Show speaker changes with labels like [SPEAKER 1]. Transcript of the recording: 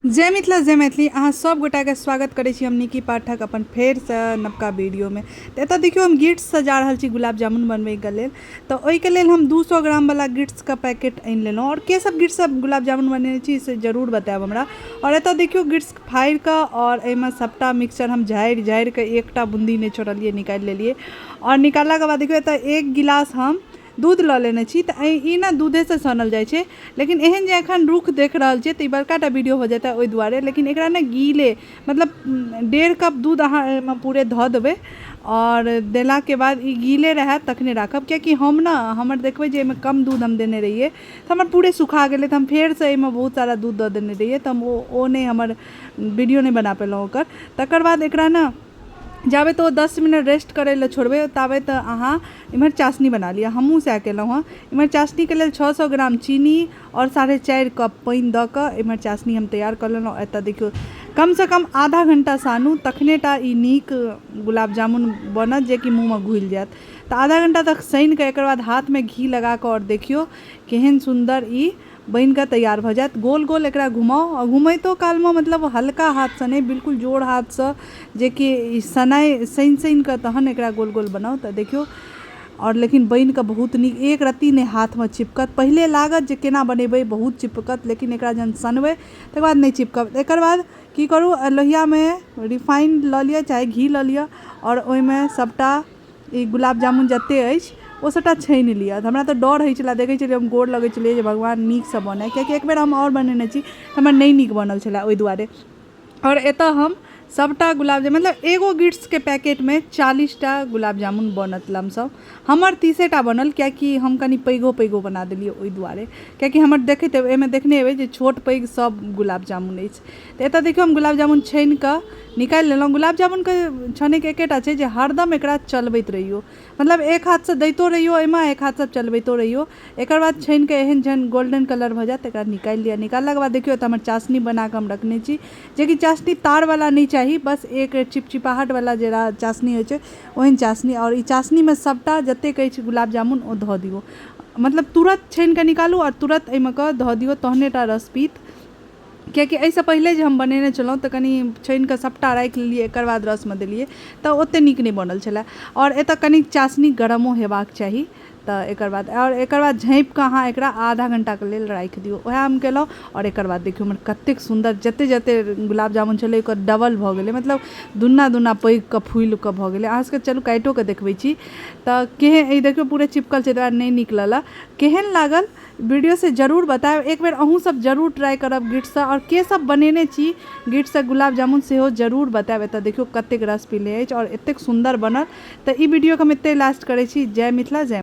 [SPEAKER 1] जय मिथिला जय मैथिली। अहाँ सब गोटाके स्वागत करै छी हम निकी पाठक अपन फेरसँ नवका वीडियोमे। तऽ एतऽ देखियौ हम गिट्ससँ जा रहल छी गुलाब जामुन बनबैके लेल। तऽ ओहिके लेल हम 200 ग्रामवला गिट्सके पैकेट आनि लेलहुँ। आओर के सब गिट्ससँ गुलाब जामुन बनेने छी से जरूर बतायब हमरा। आओर एतऽ देखियौ गिट्स फाड़ि कऽ आओर एहिमे सभटा मिक्सचर हम झाड़ि झाड़ि कऽ एकटा बून्दी नहि छोड़लियै, निकालि लेलियै। आओर निकाललाके बाद देखियौ एतऽ एक गिलास हम दूध लऽ लेने छी। तऽ ई ने दूधेसँ सानल जाइ छै, लेकिन एहन जे एखन रूख देख रहल छियै तऽ ई बड़का टा वीडियो हो जेतै ओहि दुआरे। लेकिन एकरा ने गीले मतलब 1.5 कप दूध अहाँ एहिमे पूरे धऽ देबै आओर देलाके बाद ई गीले रहत तखने राखब, कियाकि हम ने हमर देखबै जे एहिमे कम दूध हम देने रहियै तऽ हमर पूरे सुखा गेलै। तऽ हम फेरसँ एहिमे बहुत सारा दूध दऽ देने रहियै, तऽ हम ओ नहि हमर वीडियो नहि बना पेलहुँ ओकर। तकर बाद एकरा ने जाबे तऽ ओ 10 मिनट रेस्ट करै लए छोड़बै ताबे तऽ अहाँ इम्हर चाशनी बना लिअ। हमहूँ सएह केलहुँ हँ। इम्हर चाशनीके लेल 600 ग्राम चीनी आओर 4.5 कप पानि दऽ कऽ इम्हर चाशनी हम तैयार कऽ लेलहुँ। एतऽ देखियौ कमसँ कम आधा घण्टा सानू तखने टा ई नीक गुलाब जामुन बनत जेकि मुँहमे घुलि जायत। तऽ आधा घण्टा तक सानि कऽ एकर बाद हाथमे घी लगा कऽ आओर देखियौ केहन सुन्दर ई बनि कऽ तैयार भऽ जायत। गोल गोल एकरा घुमाउ आ घुमैतो कालमे मतलब हल्का हाथसँ नहि, बिल्कुल जोर हाथसँ, जेकि ई सनाइ सानि सानि कऽ तहन एकरा गोल गोल बनाउ। तऽ देखियौ आओर लेकिन बनि कऽ बहुत नीक, एक रत्ती नहि हाथमे चिपकत। पहिले लागत जे केना बनेबै, बहुत चिपकत, लेकिन एकरा जहन सनबै तकर बाद नहि चिपकत। एकर बाद की करू, लोहियामे रिफाइंड लऽ लिअ चाहे घी लऽ लिअ आओर ओहिमे सभटा ई गुलाब जामुन जतेक अछि ओ सभटा छानि लिअ। हमरा तऽ डर होइ छलै, देखै छलियै हम गोर लगै छलियै जे भगवान नीकसँ बनै, कियाकि एकबेर हम आओर बनेने छी, हमर नहि नीक बनल छलै ओहि दुआरे। आओर एतऽ हम सभटा गुलाब जामुन मतलब एगो गिट्सके पैकेटमे 40टा गुलाब जामुन बनत लमसम। हमर 30टा बनल, कियाकि हम कनि पैघो पैघो बना देलियै ओहि दुआरे, कियाकि हमर देखैत हेबै एहिमे देखने हेबै जे छोट पैघ सभ गुलाब जामुन अछि। तऽ एतऽ देखियौ हम गुलाब जामुन छानि कऽ निकालि लेलहुँ। गुलाब जामुनके छानैके एकेटा छै जे हरदम एकरा चलबैत रहियौ, मतलब एक हाथसँ दैतो रहियौ एहिमे, एक हाथसँ चलबैतो रहियौ। एकर बाद छानिके एहन जहन गोल्डन कलर भऽ जायत एकरा निकालि लिअ। निकाललाके बाद देखियौ एतऽ हमर चाशनी बनाकऽ हम रखने छी, जेकि चाशनी तारवला नहि चाही, बस एक चिपचिपाहटवला जे चाशनी होइ छै ओहन चाशनी। आओर ई चाशनीमे सभटा जतेक अछि गुलाब जामुन ओ धऽ दियौ, मतलब तुरन्त छानिकऽ निकालू आओर तुरन्त एहिमे कऽ धऽ दियौ, तहने टा रस पीत। कियाकि एहिसँ पहिले जे हम बनेने छलहुँ तऽ कनि छानिकऽ सभटा राखि लेलियै, एकर बाद रसमे देलियै तऽ ओतेक नीक नहि बनल छलै। आओर एतऽ कनि चाशनी गरमो हेबाक चाही। तऽ एकर बाद आओर एकर बाद झाँपिकऽ अहाँ एकरा आधा घण्टाके लेल राखि दियौ, वएह हम केलहुँ। आओर एकर बाद देखियौ हमर कतेक सुन्दर जतेक जतेक गुलाब जामुन छलै ओकर डबल भऽ गेलै, मतलब दुन्ना दुन्ना पैघके फूलिकऽ भऽ गेलै। अहाँ सबके चलू काटिओके देखबै छी। तऽ केहन ई देखियौ पूरे चिपकल छै, तै दुआरे नहि निकलल हँ। केहन लागल वीडियो से जरूर बतायब। एक बेर अहूँ सब जरूर ट्राई करब गिट्ससँ। आओर के सब बनेने छी गिट्ससँ गुलाब जामुन सेहो जरूर बतायब। एतऽ देखियौ कतेक रस पीले अछि आओर एतेक सुन्दर बनल। तऽ ई वीडियोके हम एतहि लास्ट करै छी। जय मिथिला जय।